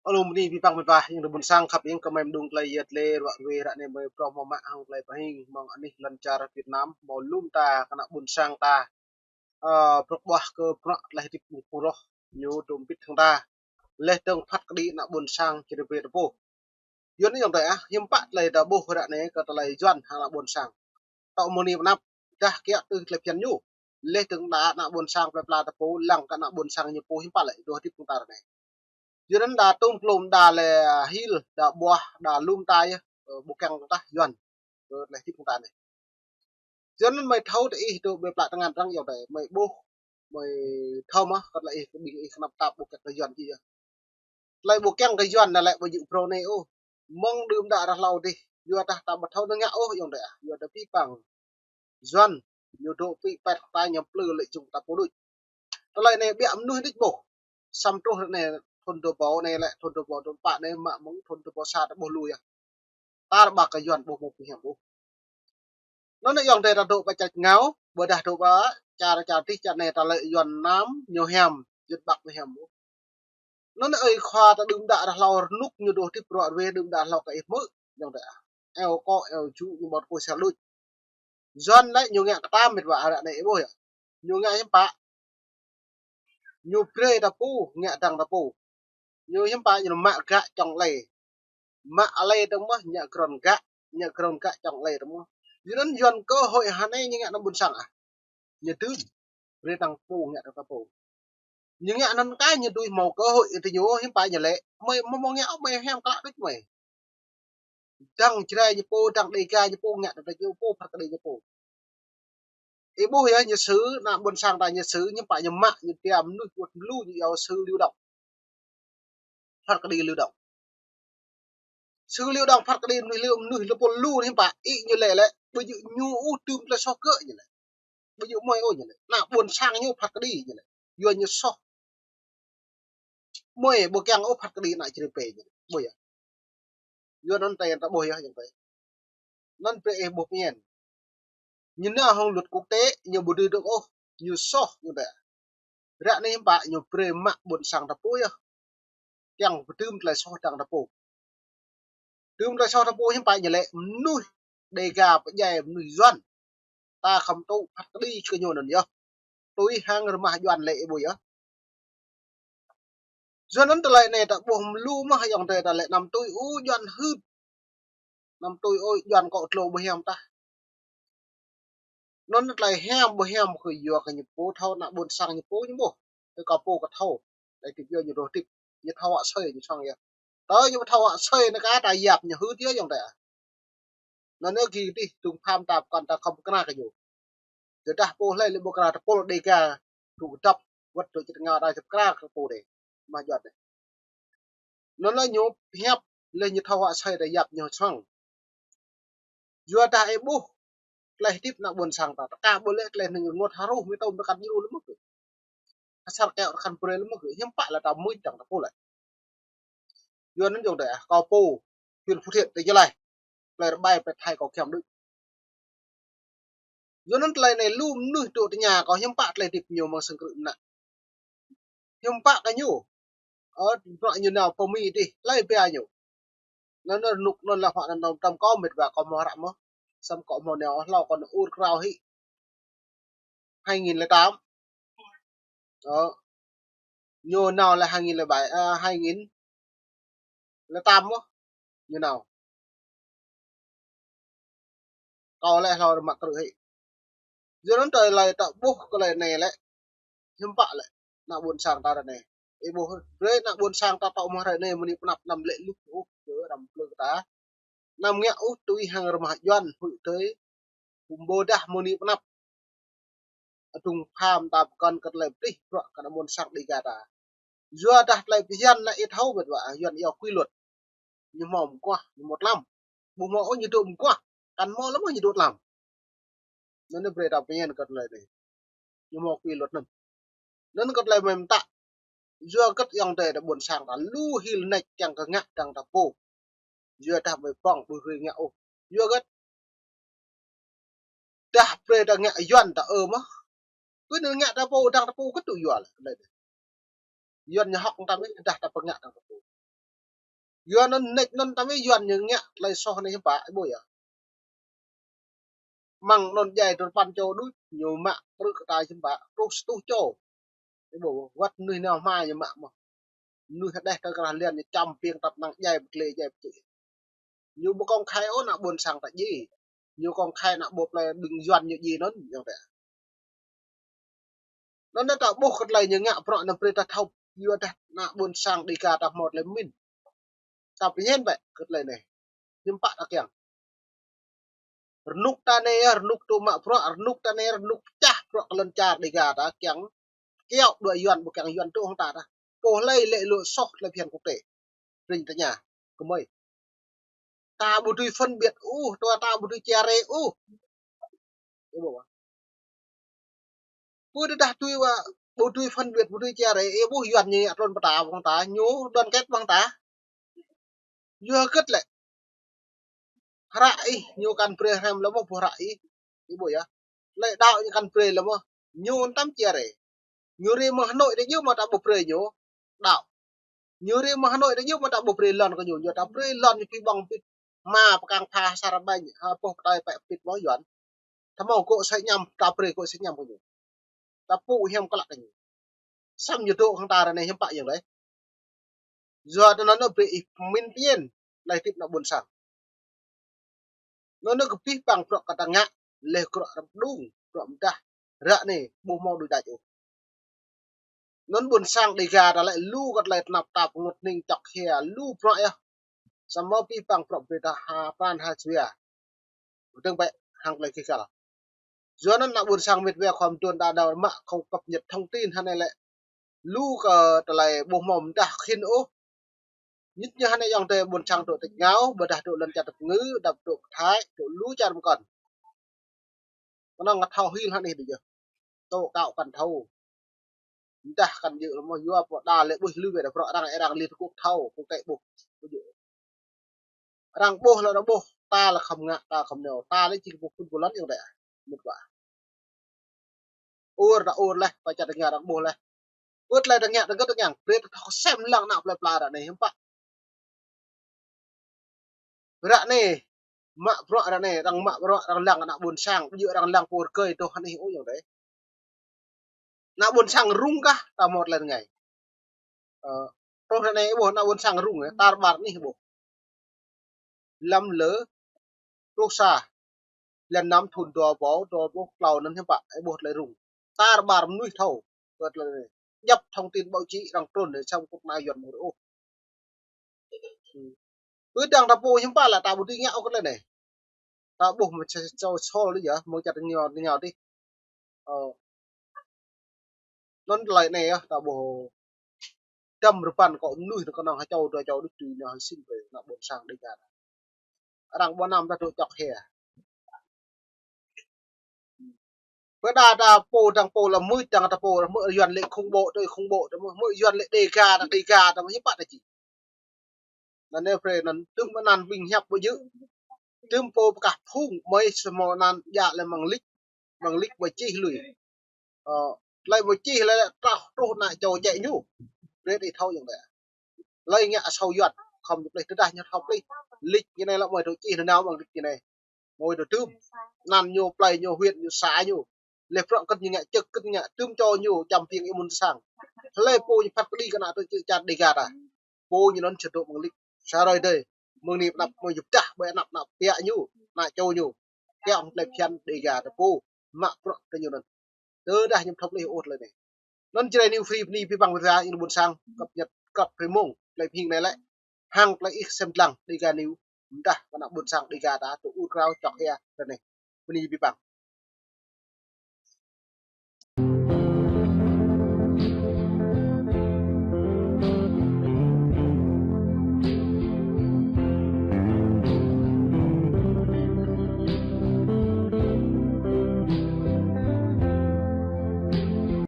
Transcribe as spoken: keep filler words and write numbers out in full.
Ơ lu mơni pơpă mơ̆n ƀă, ayŏng adơi ƀôn sang khăp, ayŏng kơ mơi mơdung tơlơi yơh tơlơi ruă ruê ră anai mơi prŏng mơ̆ mă hăng tơlơi pơhing mơ̆ng anih lŏn čar Việt Nam, mơ̆ lŏm ta kơ ană ƀôn sang ta, ơ, prŏk ƀuah kơ prŏk tơlơi hơdip ƀing pô roh ñu tơm pit hăng ta. Leh dơ̆ng phat kơđi ană ƀôn sang čơrơbê tơpô. Yuan ayŏng adơi ah, hiư̆m pă tơlơi ta ƀuh ră anai kơ tơlơi Yuan hăng ană ƀôn sang. Tŏ mơni pơnăp, dah kiăk tui tơlơi phiăn ñu. Leh dơ̆ng đa ană ƀôn sang plơi pla tơpô, lăng kơ ană ƀôn sang ñu pô hiư̆m pă lĕ, dŏ hơdip hăng ta ră anai. Yuan anŭn đa tơm klôm đa lĕ hil, đa ƀuah, đa lŏm ta yơh, ơ, ƀu kiăng tah Yuan, ơ, tơlơi hơdip hăng ta anai. Yuan anŭn mơi thâo tơ ih dŏ ƀơi plă tơngan arăng ayŏng adơi, mơi ƀuh, mơi thâo mơ̆, kơ tơlơi ih kơ ƀing ih kơnăp tap ƀu kiăng kơ Yuan ih yơh. Tơlơi ƀu kiăng kơ Yuan anai lĕ ƀu djơ̆ phrâo anai ôh. Mơ̆ng đưm đă ră hlâo adih, yua dah ta ƀu thâo nao ngă ôh ayŏng adơi ah, yua dah pĭ păng. Yuan, ñu dŏ pĭ pet ta ñu plư lĕ jơ̆ng ta pô đôč. Tơlơi anai ƀiă mơnuih đôč ƀuh. Samơ̆ truh ră anai thun dua rơbâo anai lĕ thun dua rơbâo dua pă anai mă mơ̆ng thun dua rơbâo sa ta ƀuh lu yơh. Ta rơbah kơ Yuan ƀu mơ̆ pơhiam ƀuh. Anŭn ayŏng adơi ta dŏ ƀă čăt ngao, ƀôdah dŏ ƀă čar čar adih čar anai ta lĕ Yuan Nam ñu hiam, Yuan Bắc ñu hiam ƀuh. Anŭn ơi khua ta đưm đă ră hlâo rơnŭk ñu dŏ hơdip ruă ruê đưm đă ră hlâo kơ ih hmư̆, ayŏng adơi ah. Eo kŏ, eo jŭ ñu ƀơ̆t kôi sel đôč. Yuan lĕ ñu ngă kơtăm mĕt wa ră anai ih ƀuh yơh. Ñu ngă hiư̆m pă. Ñu brơi ta pô, ngă dăng ta pô. Ñu hiư̆m pă ñu mă gak čŏng lĕ. Mă lĕ dơ̆ng mơ̆, ngă grŏn gak, ngă grŏn gak čŏng lĕ dơ̆ng mơ̆. Yuan anŭn Yuan kơ hơi hơnai ñu ngă ană ƀôn sang ah. Ñu tưm, brơi dăng pô ngă dăng ta pô. Ñu ngă anŭn kơ ñu dưi hmâo kơ hơi tơ ñu hiư̆m pă ñu lĕ. Mơi mơ̆ mơ̆ ngă ôh mơi hiam klă đôč mơi. Dăng Jrai ñu pô, dăng Đêga ñu pô, ngă dăng ta ñu pô, phat kơđi ñu pô. Ih ƀuh yơh, ñu sư, ană ƀôn sang ta ñu sư, ñu pă ñu mă, ñu pia mơnuih ƀuh lu ñu iâu sư Liu Đŏng. Phat kơđi Liu Đŏng. Sư Liu Đŏng phat kơđi mơnuih Liu, mơnuih Liu pô lu anai pă, ih ñu lĕ lĕ, ƀu djơ̆ ñu ôh tơm tơlơi soh kơ ñu lĕ. Ƀu djơ̆ mơi ôh ñu lĕ. Ană ƀôn sang ñu phat kơđi ñu lĕ. Yua ñu soh. Mơi ƀu kiăng ôh phat kơđi ană čơrơbê ñu lĕ. Ƀuh yơh. Yuan anŭn tơlơi ta ƀuh yơh ayŏng adơi. Anŭn brơi ih ƀuh pơñen. Ñu nao hăng luật quốc tế, ñu ƀu dưi dŏ ôh, ñu soh ñu đa. Ră anai hiư̆m pă ñu brơi mă ƀôn sang ta pô yơh. Kiăng pơtơm tơlơi soh dăng ta pô. Tơm tơlơi soh ta pô hiư̆m pă ñu lĕ mơnuih Đêga pơdjai mơnuih Yuan. Ta khŏm tŭ phat kơđi kơ ñu anŭn yơh. Tui hăng rơmah Yuan lĕ ih ƀuh yơh. Yuan anŭn tơlơi anai ta ƀuh mơ̆ lu mơ̆ ayŏng adơi ta lĕ anăm tui ôh Yuan hưt. Anăm tui ôh Yuan kŏ tlô ƀu hiam tah. Anŭn tơlơi hiam ƀu hiam kơ yua kơ ñu pô thâo ană ƀôn sang ñu pô ñu ƀuh. Kơ kâo pô kơ thâo. Tơlơi hơdip yua ñu dŏ hơdip. Ñu thâo hă sơi ñu sŏng yơh. Tơ ñu thâo hă sơi anai kơ ta yap ñu hưt yơh ayŏng adơi ah. Anŭn yơh gih dih, dŭng pham ta pơkŏn ta khŏm pơkra kơ ñu. Tơdah pô hlơi lĕ ƀu pơkra tơpul Đêga, tŭ kơdŏp, wơ̆t tŭ čơt ngao ta čơp pơkra kơ pô đĕ. Mă juăt đĕ. Anŭn lĕ ñu pơhiăp, lĕ ñu thâo hă sơi ta yap ñu sŏng. Yua dah ih ƀuh, tơlơi hơdip ană ƀôn sang ta, tơka ƀu lĕ tơlơi hning rơngot haruh mơ̆ tơm tơkăn djru lĕ mơ̆ kơ. Asar keo tơkăn brơi lĕ mơ̆ kơ. Hiư̆m pă lĕ ta mưč dăng ta pô lĕ. Yuan anŭn ayŏng adơi ah, kâo pô, Yuan Phú Thiện tơ jơlai. Plơi rơbai plơi Thái kâo kiăng đôč. Yuan anŭn tơlơi anai lu mơnuih dŏ tơña kâo hiư̆m pă tơlơi hơdip ñu mơ̆ng sơng krư̆ mơnă. Hiư̆m pă kơ ñu. Ơ, bruă ñu nao pơ Mi dih, hlơi pia ñu. Anŭn anŭn rơnŭk anŭn lă huă anŭn tơm kâo mĕt wa kâo hmâo hră mơ̆. Samơ̆ kâo hmâo nao hlâo kâo nao ur krao hĭ. Hai nghìn lẻ tám. Ơ. Ñu nao lĕ hai nghìn lẻ bảy, ơ, hai nghìn lẻ tám mơ̆. Ñu nao. Kâo lĕ hlâo rơmă krư̆ hĭ. Yua anŭn tơlơi ta ƀuh kơ tơlơi anai lĕ. Hiư̆m pă lĕ. Ană ƀôn sang ta ră anai. Ih ƀuh brơi ană ƀôn sang ta tŏ mơ̆ ră anai mơni pơnăp anăm lĕ luh ôh. Yua anăm plư kơ ta. Anăm ngă ôh tui hăng rơmah Yuan huĭ tơi. Ƀôdah mơni pơnăp. Adŭng pham ta pơkŏn kơ tơlơi pơtih bruă kơ ană ƀôn sang Đêga ta. Yua dah tơlơi phiăn lĕ ih thâo mĕt wa, Yuan iâu quy luật. Ñu hmâo mơguah, ñu hmâo tlam. Ƀu hmâo ôh ñu dŏ mơguah. Kăn hmâo lăm ñu dŏ tlam. Anŭn brơi ta phiăn kơ tơlơi anai. Ñu hmâo quy luật anŭn. Anŭn kơ tơlơi mơ̆n ta. Yua hơget ayŏng adơi ta ƀôn sang ta lu hil nač kiăng kơ ngă dăng ta pô. Yua dah ƀơi pŏng ƀu dưi ngă ôh. Yua hơget dah brơi ta ngă Yuan ta ơ mơ̆. Kơ anŭn ngă ta pô dăng ta pô kơ tŭ yua lĕ. Yuan ñu hŏk ta mơ̆ dah ta pơngă dăng ta pô. Yua anŭn nĕč anŭn tơlơi Yuan ñu ngă tơlơi soh anai hiư̆m pă, ih ƀuh yơh. Mơ̆ng anŭn djai tơpăn čô đôč, ñu mă prư̆ kơ ta hiư̆m pă, truh sa rơtuh čô. Ih ƀuh, wăt mơnuih nao hma ñu mă mơ̆n. Mơnuih hơđeh tơ krah lian ñu čăm piêng tăp năng djai pơklê djai pơčih. Ñu ƀu công khai ôh ană ƀôn sang ta djai. Ñu công khai ană ƀôn plơi ƀing Yuan ñu djai anŭn, yơh tĕ. Anŭn ta ƀuh kơ tơlơi ñu ngă bruă anŭn brơi ta thâo, yua dah ană ƀôn sang Dega ta hmâo tơlơi pơmĭn. Ta pơñen bĕ kơ tơlơi anai. Hiư̆m pă ta kiăng. Rơnŭk ta anai, rơnŭk tŭ mă bruă, rơnŭk ta anai, rơnŭk pơčah bruă kơ lŏn čar Dega ta kiăng. Kiaŏ đuaĭ Yuan, ƀu kiăng Yuan tŭ hăng ta ta. Pô hlơi lĕ lŏ soh tơlơi phiăn quốc tế. Rĭng tơña, kơmơi. Ta ƀu dưi phân biệt ôh, ta, ta ƀu dưi chia rẽ ôh. Ih ƀuh. Pơ tơdah tui wa, ƀu dưi phân biệt, ƀu dưi chia rẽ, ih ƀuh Yuan ñu ngă trŭn pơta ƀơ̆ng ta, ñu đoàn kết ƀơ̆ng ta. Yua hơget lĕ. Hră ih, ñu kăn brơi hrăm lơ̆m ƀuh hră ih. Ih ƀuh yơh. Lĕ đaŏ ñu kăn brơi lơ̆m, ñu tăm chia rẽ. Ñu ri mơ̆ng Hà Nội ta yơh mơ̆ ta ƀu brơi ñu đaŏ. Ñu ri mơ̆ng Hà Nội ta yơh mơ̆ ta ƀu brơi lŏn kơ ñu, ñu ta brơi lŏn ñu pĭ ƀơ̆ng pĭt. Hma pơkăng pha sa rơbanh, ha, pô pơtơi pĕ pĭt mơ̆ Yuan. Ta hmâo gŏ sĕ ñăm, ta brơi gŏ sĕ ñăm kơ ñu. Ta pŭ hiam klă kơ ñu. Samơ̆ ñu dŏ hăng ta ră anai hiư̆m pă yơh lĕ. Yua tơ anŭn brơi ih pơmĭn pơñen, tơlơi hơdip ană ƀôn sang. Anŭn kơ pih păng bruă kơ ta ngă, leh bruă rơ̆m đung, bruă mơdah, ră anai ƀu hmâo đuaĭ đač ôh. Anŭn ƀôn sang Dega ta lĕ lu kơ tơlơi tơnap tap ngŏt ning čŏk hia lu bruă yơh. Samơ̆ pih păng bruă brơi ta ha pran ha jua. Pơdơ̆ng bĕ hăng tơlơi kih kăl. Yua anŭn ană ƀôn sang mĕt wa khua mơduôn đa đa mă khŏm cập nhật thông tin hơnai lĕ. Lu kơ tơlơi ƀu hmâo mơdah khĭn ôh. Ñit ñu hơnai yŏng tơ ƀôn sang dŏ tĕč ngao, ƀôdah dŏ lŏn čar tơpơngư, đăp dŏ kơ Thái, dŏ lu čar mơkŏn. Kơnơ̆ng ngă thâo hil hơnai đôč yơh. Tŏ kâo kăn thâo. Mơdah kăn djơ̆ lơ̆m yua pô đa lĕ ƀuh lu wĕ đa bruă arăng, arăng li tơkuh thâo, kơ kĕ ƀuh. Arăng ƀuh lĕ arăng ƀuh, ta lĕ khŏm ngă, ta khŏm nao, ta lĕ jing ƀuh phun pơlŏn yơh đĕ. Mĕt wa. Ur ta ur leh, pơčah tơngia arăng ƀuh leh. Ƀu tơlơi tơngia, tơngia, tơngia, brơi ta thâo sem lăng ană plơi pla ră anai hiư̆m pă. Ră anai, mă bruă ră anai, arăng mă bruă, arăng lăng ană ƀôn sang, ƀu djơ̆ arăng lăng pô rơgơi tŏ hơnai ôh yơh đĕ. Ană ƀôn sang rŭng kah, ta hmâo tơlơi rơngai. Ơ, truh ră anai ƀuh ană ƀôn sang rŭng, ơ, tar ƀar anih ƀuh. Lăm lơ, truh sa, lăm năm thun dua rơbâo, dua pluh klâo anŭn hiư̆m pă, ơ, ƀuh tơlơi rŭng. Tar ƀar mơnuih thâo, ƀuh tơlơi anai. Djŏp thông tin báo chí arăng trŭn, ơ, samơ̆ kŭt ană Yuan ƀu ôh. Ư đang ta pô hiư̆m pă lĕ ta ƀu dưi ngă ôh kơ tơlơi anai. Ta ƀuh mơ̆ čơ, čơ sol đôč yơh, mơ̆ng čar tơngia, tơngia đôč. Ơ. Anŭn tơlơi anai yơh, ta ƀuh. Dăm rơbăn kơ mơnuih kơnơ̆ng ha čô dua čô đôč tui anŭn hăng sĭn brơi ană ƀôn sang Dega. Arăng ƀu năm ta dŏ čŏk hia. Pơđa ta pô dang pô lăm mưč dang ta pô mưč Yuan lĕ khủng bố, tui khủng bố, ta mưč Yuan lĕ Dega, ta Dega, ta mưč hiư̆m pă ta či. Anŭn anai brơi anŭn tơm anăn ƀing hiăp ƀu djơ̆. Tơm pô pơkah phung mơi samơ̆ anăn djă lĕ mơ̆ng lĕč, mơ̆ng lĕč ƀu čih lui. Ơ, tơlơi ƀu čih lĕ truh, truh ană čô djai ñu. Brơi ih thâo yơh đĕ. Tơlơi ngă asâo Yuan, khŏm ñu plih tơdah ñu thâo plih. Lĕč ñu anai lĕ mơi tŭ čih nanao mơ̆ng lĕč ñu anai. Mơi tŭ tơm. Anăn ñu, plơi ñu, huyện ñu, xã ñu. Leh prŏng kơ̆t ñu ngă, čơ̆k kơ̆t ngă, tơm čô ñu, čăm piêng ih mŭn sang. Hlơi pô ñu phat kơđi kơ ană tŭ čih čar Dega ta. Pô ñu anŭn čơdŏ mơ̆ng lĕč. Sa rơi dơi. Mơ̆ng anai pơnăp mơi yŭp dah, ƀơi anăp anăp piă ñu, ană čô ñu. Kiăng tơlơi phiăn Dega ta pô. Mă prŏng kơ ñu anŭn. Tơdah ñu thâo plih ôh tơlơi anai. Anŭn Jrai News Free bơni abih bang mơ̆ ta, ih ƀôn sang, cập nhật, cập phê mông, tơlơi pơhing anai lĕ. Hăng tơlơi ih sem lăng, Dega News, mơdah kơ ană ƀôn sang Dega ta, tŭ ur krao čŏk hia, tơ anai. Bơni abih bang.